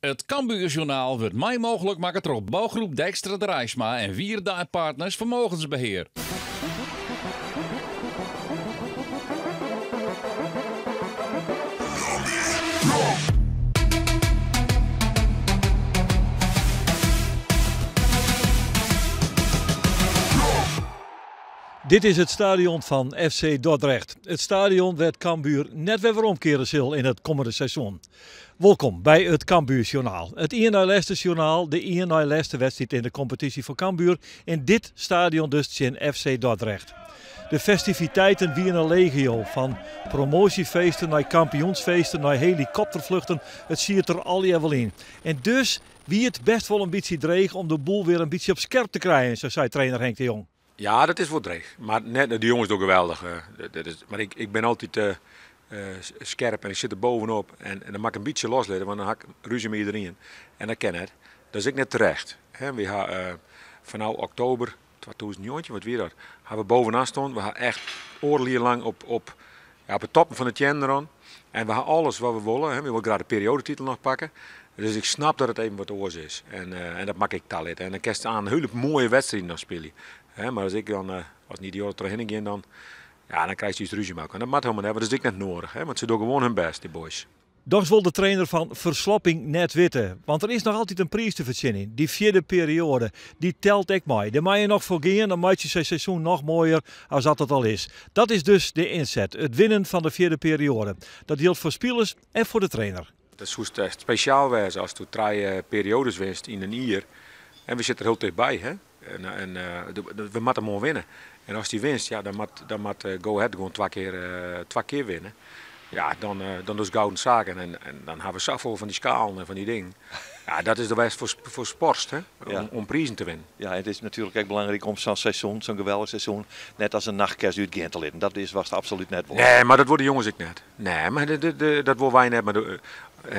It Cambuurjournaal wurdt mei mooglik makke troch Bouwgroep Dijkstra Draisma en Wierda en Partners Vermogensbeheer. Dit is it stadion fan FC Dordrecht. It stadion wêr't Cambuur net wer weromkeare sil yn it kommende seizoen. Wolkom by it Cambuursjoernaal. It ien nei lêste sjoernaal, de ien nei lêste wedstriid yn de kompetysje foar Cambuur yn dit stadion dus tsjin FC Dordrecht. De festiviteiten wiene legio, fan promoasjefeesten nei kampioensfeesten nei helikopterfluchten, it siet der allegear wol yn. En dus wie it best wol in bytsje dreech om de boel wer in bytsje op skerp te krijen, sa sei trainer Henk de Jong. Ja, dat is wol dreech. Mar net, de jonges dogge geweldich. Dat is, mar ik, ik bin altyd skerp en ik sit der bovenop. En, en dan moat ik in bytsje loslitte, want dan ha ik rúzje mei iderien. En dat kin net. Dat is ek net terecht. Hè, we ha fanôf oktober 2019, wat wie dat? Ha we bovenaan stond. We ha echt oardel jier lang op, op, ja, op de toppen fan de teannen rûn. En we ha alles wat we wolle. Hè. We wolle graach de periodetitel noch pakke. Dus ik snap dat it even wat oars is. En, uh, en dat moat ik talitte. En dan kinst in hiele moaie wedstriden noch spylje. Hè, mar as ik dan uh, as in idioat trochhinne gean, dan, ja, dan krijst júst rúzje mei elkoar. Dat moat hielendal net, want dat is ek net noadich. Hè, want se dogge gewoan hun bêst, dy boys. Dochs wol de trainer fan ferslopping net witte, want der is noch altyd in priis te fertsjinjen. Dy fjirde perioade, dy telt ek mei. Dêr mei je noch foar gean, dan meitsje sy seizoen noch moaier as dat it al is. Dat is dus de ynset, it winnen fan de fjirde perioade. Dat jildt foar spilers en foar de trainer. Dat soe echt spesjaal wêze ast trije perioades winst yn in jier. En we sitte der hiel tichtby. Hè? En, en we moatte moarn winne. En ast dy winst, ja, dan moat Go Ahead gewoan twa kear winne. Ja, dan dus gouden saken. En dan ha we safolle fan dy skalen en fan dy dingen. Ja, dat is de bêste foar sport, hè? Om prizen te winnen. Ja, it is natuerlik ek belangryk om sa'n seizoen, sa'n geweldich seizoen, net as in nachtkers útgean te litten. Dat is wat absolút net wol. Nee, mar dat wolle de jonges ek net. Nee, mar dat wolle wy net. Mar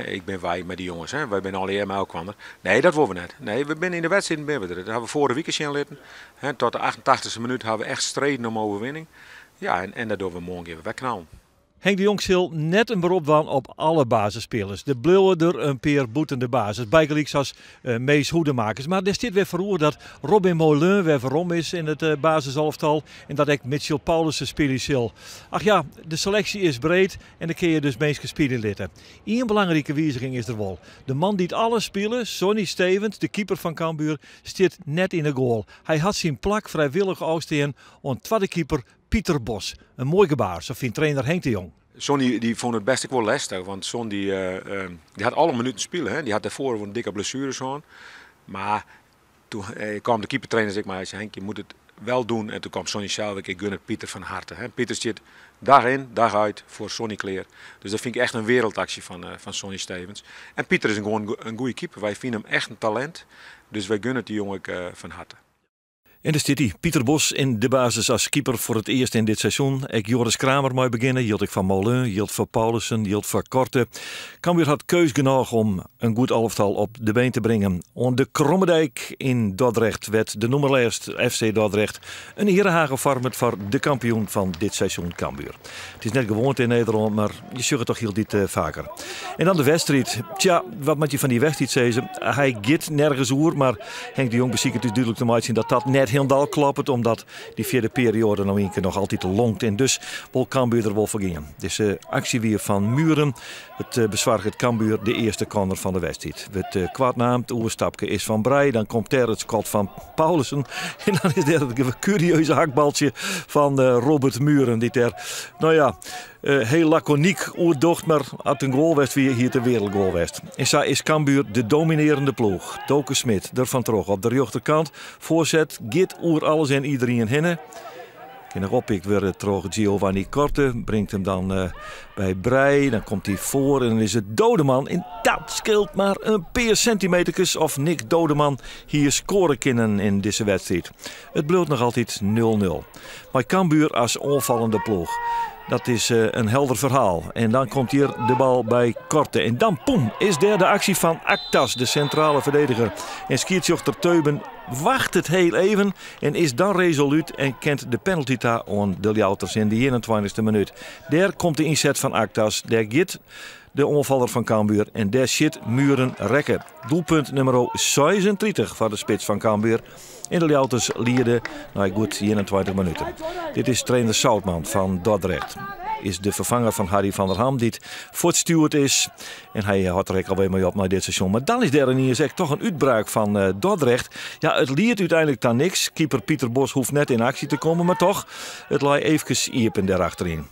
ik bin wy mei dy jonges, hè. Wy binne allegear mei elkoar. Nee, dat wolle we net. Nee, we binne yn de wedstriden binne we der. Dat ha we foarige wike sjen litten. Hè, tot de 88e minút ha we echt streden om oerwinning. Ja, en dat dogge we moarn gean we wer knallen. Henk de Jong sil net in berop dwaan op alle basisspilers. Der bliuwe der in pear bûten de basis. Bygelyks as Mees Hoedemakers. Mar der stiet wer foaroer dat Robin Moulin wer werom is yn it basisalftal. En dat ek Mitchell Paulussen spylje sil. Ach ja, de seleksje is breed en dan kinne je dus minsken spylje litte. Ien belangrike wiziging is der wol. De man dy't alles spile, Sonny Stevens, de keeper fan Cambuur, stiet net yn de goal. Hy hat syn plak frijwillich ôfstean oan twadde keeper Pieter Bos. In moai gebaar, sa fynt trainer Henk de Jong. Sonny dy fûn it bêst ek wol lestich, want Son dy hat alle minuten spile. Hè. Dy hat dêrfoar wol in dikke blessuere hân. Mar doe kaam de keepertrainer ek mei, hy sei, Henk, je moet het wel doen. En toen kwam Sonny zelf, ik gun het Pieter van harte. Hè. Pieter stiet dag in, dag uit foar Sonny klear. Dus dat fyn ik echt in wereldactie fan Sonny Stevens. En Pieter is gewoan in goede keeper. Wy fine him echt in talint. Dus wy gunne it dy jonge ek fan harte. En dêr stiet hy, Pieter Bos yn de basis as keeper foar it earst yn dit seizoen. Ek Joris Kramer mei begjinne, jildt ek foar Moulin, jildt foar Paulussen, jildt foar Korte. Cambuur hat keus genôch om in goed alftal op de been te bringen. Oan de Krommedijk yn Dordrecht wurdt de nûmer lêst FC Dordrecht in earehage foarmet foar de kampioen fan dit seizoen Cambuur. It is net gewoan yn Nederlân, mar je sjogge it toch hieltyd faker. En dan de wedstriid. Tja, wat moatte je fan dy wedstriid sizze? Hy giet nergens oer, mar Henk de Jong besiket ús dúdlik te meitsjen dat dat net hielendal kloppet, omdat dy fjirde perioade no ien kear noch altyd lonkt. En dus wol Cambuur der wol foar gean. Dizze aksje wie fan Muren. It besoarget Cambuur de earste corner fan de wedstriid. Wurdt koart naam, it oerstapke is fan Breij, dan komt dêr it skot fan Paulussen. En dan is dêr it kurieuze hakbaltsje fan Robert Muren, dy't dêr, no ja, hiel lakonyk oer docht, mar as it in goal west wie, hie it in wereldgoal west. En sa is Cambuur de dominearjende ploech. Doke Schmidt der fan troch op de rjochterkant. Foarset giet oer alles en iderien hinne. Kin noch oppikt wurde troch Giovanni Korte. Bringt him dan by Breij. Dan komt hy foar en dan is it Doodeman. En dat skeelt mar in pear sintimeterkes of Nick Doodeman hie skoare kinnen yn dizze wedstriid. It bliuwt noch altyd 0-0. Mei Cambuur as oanfallende ploech. Dat is in helder ferhaal. En dan komt hjir de bal by Korte. En dan, poem, is dêr de aksje fan Aktas, de sintrale ferdediger. En skiedsrjochter Teuben wachtet hiel even en is dan resolút en kent de penalty ta oan de Ljouwerters yn de 21ste minút. Dêr komt de ynset fan Aktas. Dêr giet De oanfaller fan Cambuur en dêr sjit Mühren rekke. Doelpunt nûmer 36 foar de spits fan Cambuur. En de Ljouwerters liede nei goed 21 minuten. Dit is trainer Zoutman fan Dordrecht. Is de ferfanger fan Harry van der Ham dy't fuortstjoerd is. En hy hâldt der ek alwer mei op nei dit seizoen. Mar dan is der yniens ek toch in útbraak fan Dordrecht. Ja, it liedt úteinlik ta niks. Keeper Pieter Bos hoecht net yn aksje te kommen, mar toch, it lei eefkes iepen dêr achteryn.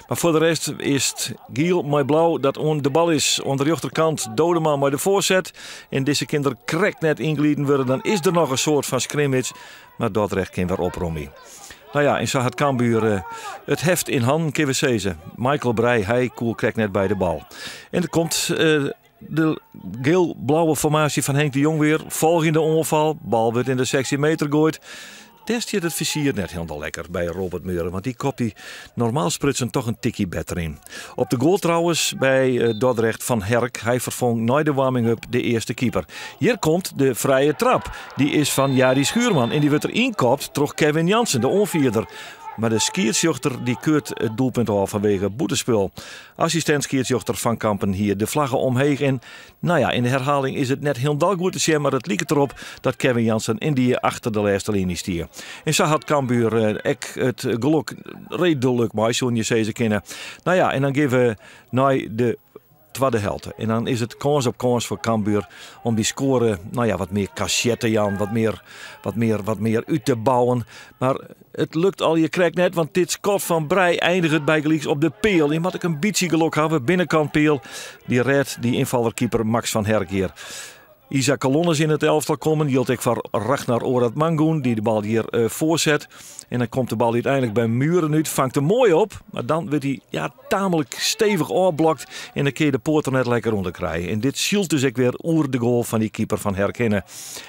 Mar foar de rest is it giel mei blau dat oan de bal is. Oan de rjochterkant Dodeman mei de foarset. En dizze kin der krekt net yngliden wurde. Dan is der noch in soart fan scrimmage. Mar Dordrecht kin wer opromje. No ja, en sa hat Cambuur it heft yn hannen, kinne we sizze. Michael Breij, hy koe krekt net by de bal. En der komt de geel-blauwe formaasje fan Henk de Jong wer. Folgjende oanfal, bal wurdt yn de 16 meter goaid. Dêr stiet it fizier net hielendal lekker by Robert Mühren, want dy kopt dy normaal sprutsen toch in tikje better yn. Op de goal trouwens by Dordrecht Van Herk. Hy ferfong nei de warming-up de earste keeper. Hjir komt de frije trap. Dy is fan Jari Schuurman en dy wurdt der ynkopt troch Kevin Jansen, de oanfierder. Mar de skiedsrjochter dy keurt it doelpunt ôf fanwege bûtenspul. Assistint-skiedsrjochter Van Kampen hie de flagge omheech en no ja, yn de herhaling is it net hielendal goed te sjen, mar it liket derop dat Kevin Jansen yndie achter de lêste liny stie. En sa hat Cambuur ek it gelok reedlik mei, soene je sizze kinne. No ja, en dan gean we nei de twadde helte. En dan is it kâns op kâns foar Cambuur om dy skoare, no ja, wat mear cachet te jaan, wat mear út te bouwen. Mar it lukt allegear krekt net, want dit skot fan Breij einiget bygelyks op de peal. Je moat ek in bytsje gelok hawwe, binnenkant peal. Dy rêdt dy ynfallerkeeper Max van Herk hjir. Isaac Colon is yn it elftal kommen, jildt ek foar Ragnar Oratmangoen, dy't de bal hjir foarset. En dan komt de bal úteinlik by Mühren út, fangt him moai op, mar dan wurdt hy, ja, tamelijk stevich ôfblokt en dan kin je de poat der net lekker ûnder krije. En dit sylt dus ek wer oer de goal fan dy keeper van Herk hinne.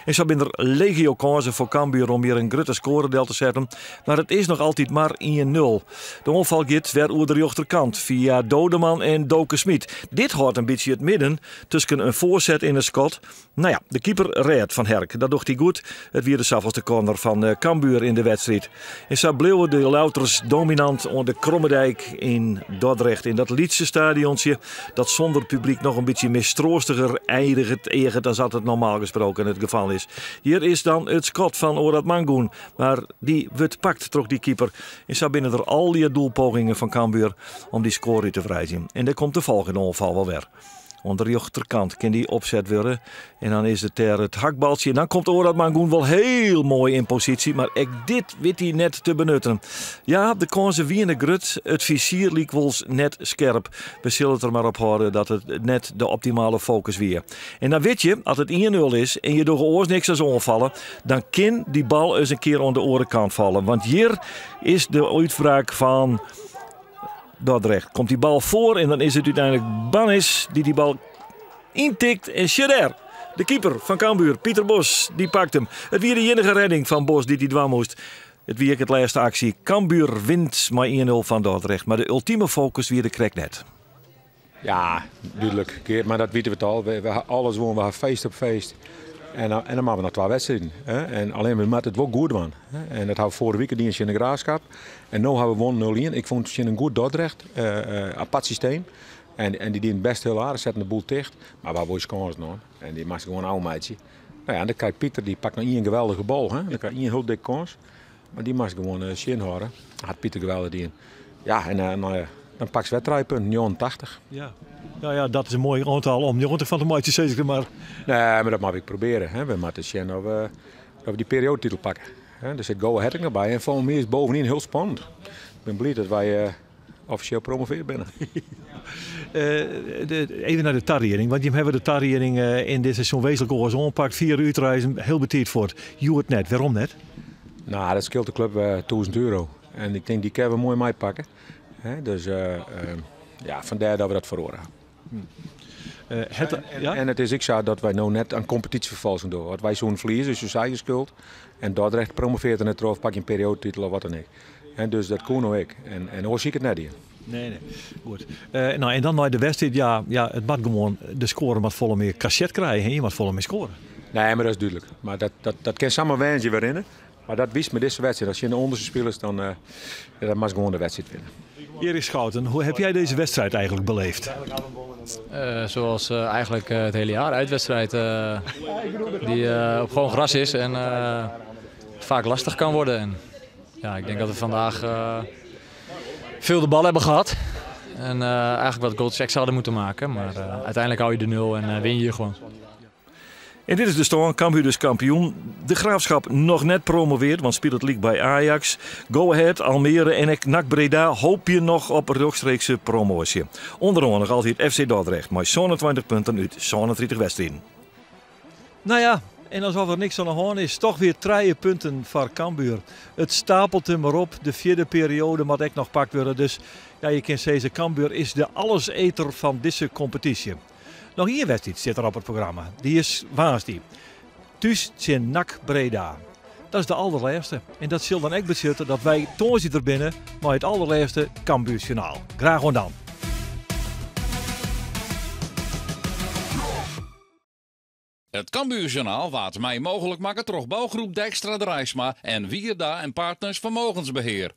En sa binne der legio kânsen foar Cambuur om hjir in grutte skoare del te setten, mar it is noch altyd mar 1-0. De oanfal giet wer oer de rjochterkant fia Dodeman en Doke Schmidt. Dit hâldt in bytsje it midden tusken in foarset en in skot. No ja, de keeper rêdt Van Herk. Dat docht hy goed. It wie de safolste corner fan Cambuur yn de wedstriid. En sa bliuwe de Ljouwerters dominant oan de Krommedijk yn Dordrecht. Yn dat lytse stadiontsje dat sûnder publyk noch in bytsje mistroastiger einiget eaget as dat it normaal gesproken it gefal is. Hjir is dan it skot fan Oratmangoen, mar dy wurdt pakt troch dy keeper. En sa binne der allegear doelpogingen fan Cambuur om dy skoare út te wreidzjen. En dêr komt de folgjende oanfal wol wer. Oan de rjochterkant kin dy opset wurde. En dan is it dêr it hakbaltsje. En dan komt Oratmangoen wol hiel moai yn posysje. Mar ek dit wit hy net te benutten. Ja, de kânsen wiene grut. It fizier lykwols net skerp. We sille it der mar op hâlde dat it net de optimale fokus wie. En dan wit je, as it 1-0 is en je dogge oars niks as oanfalle, dan kin dy bal ris in kear oan de oare kant falle. Want hjir is de útbraak fan Dordrecht. Komt dy bal foar en dan is it úteinlik Bannis dy't dy bal yntikt. En sjoch dêr, de keeper fan Cambuur, Pieter Bos, dy pakt him. It wie de iennige redding fan Bos dy't hy dwaan moast. It wie ek it lêste aksje. Cambuur wint mei 1-0 fan Dordrecht, mar de ultime fokus wie der krekt net. Ja, dúdlik. Geert, mar dat witte we al. We ha alles wûn, we ha feest op feest. En dan moatte we noch twa wedstriden. Hè? En allinnich we moatte it wol goed dwaan. Hè? En dat ha we foarige wike dien tsjin de Graafschap. En no ha we wûn 0-1. Ik fûn it tsjin in goed Dordrecht. Apart systeem. En dy dienen bêst hiel aardich, setten de boel ticht. Mar we ha wol ús kânsen hân. En dy moast gewoan ôfmeitsje. No ja, en dan krijt Pieter, dy pakt noch ien geweldige bal. Hè? Dan krijt ien hiel dik kâns. Mar dy moast gewoan tsjin hâlde. Hat Pieter geweldich dien. Ja, en no ja, dan pakst wer trije punten, 89. Ja. Ja, ja, dat is in moai oantal om 90 fan te meitsjen, sis ik mar. Nee, mar dat moatte we probearje. Hè. We moatte sjen oft we dy perioadetitel pakke. Hè, der sit Go Ahead ek noch by. En folgens my is it bovenyn hiel spannend. Ik bin bliid dat wy offisjeel promoveard binne. Even nei de tarieding, want jim hawwe de tarieding yn dit seizoen wesentlik oars oanpakt. 4 útreizen, hiel betiid fuort. Hjoed net. Wêrom net? No, dat skeelt de klup 1000 euro. En ik tink dy kinne we moai meipakke. Hè, dus ja, fandêr dat we dat feroare ha. En it is ek sa dat wy no net oan kompetysjeferfalsking dogge. As wy soene ferlieze, is ús eigen skuld. En Dordrecht promoveart der net troch, pak je in perioadetitel of wat dan ek. En dus dat koe no ek. En oars hie ik it net dien. Nee, nee. Goed. No, en dan nei de wedstriid, ja, ja, it moat gewoan, de skoare moat folle mear cachet krije, hè? Je moat folle mear skoare. Nee, mar dat is dúdlik. Mar dat kin samar woansdei wer rinne. Mar dat wist mei dizze wedstriid. As je yn de ûnderste spilers, dan, ja, dan moatst gewoan de wedstriid winne. Erik Schouten, hoe heb jij deze wedstrijd eigenlijk beleefd? Zoals eigenlijk het hele jaar. Uitwedstrijd die op gewoon gras is en vaak lastig kan worden. En, ja, ik denk dat we vandaag veel de bal hebben gehad. En eigenlijk wat goals extra hadden moeten maken. Maar uiteindelijk hou je de nul en win je gewoon. En dit is de stân, Cambuur dus kampioen. De Graafschap nog net promoveerd, want speelt het league bij Ajax. Go Ahead, Almere en NAC Breda hoop je nog op rechtstreekse promotie. Onderaan nog altijd FC Dordrecht, maar zo'n 20 punten uit zo'n 30 wedstrijden. Nou ja, en alsof er niks aan de hand is, toch weer 3 punten voor Cambuur. Het stapelt hem maar op, de vierde periode moet ik nog pakt worden. Dus ja, je kunt zeggen, Cambuur is de alleseter van deze competitie. Nog één wedstrijd zit er op het programma. Die is woansdei. Thuis in NAC Breda. Dat is de allerlaatste. En dat zal dan ook betekenen dat wij tongersdei er binnen maar het allerlaatste Cambuurjournaal. Graag dan. Het Cambuurjournaal waard mei mooglik makke troch bouwgroep Dijkstra Draisma en Wierda en Partners Vermogensbeheer.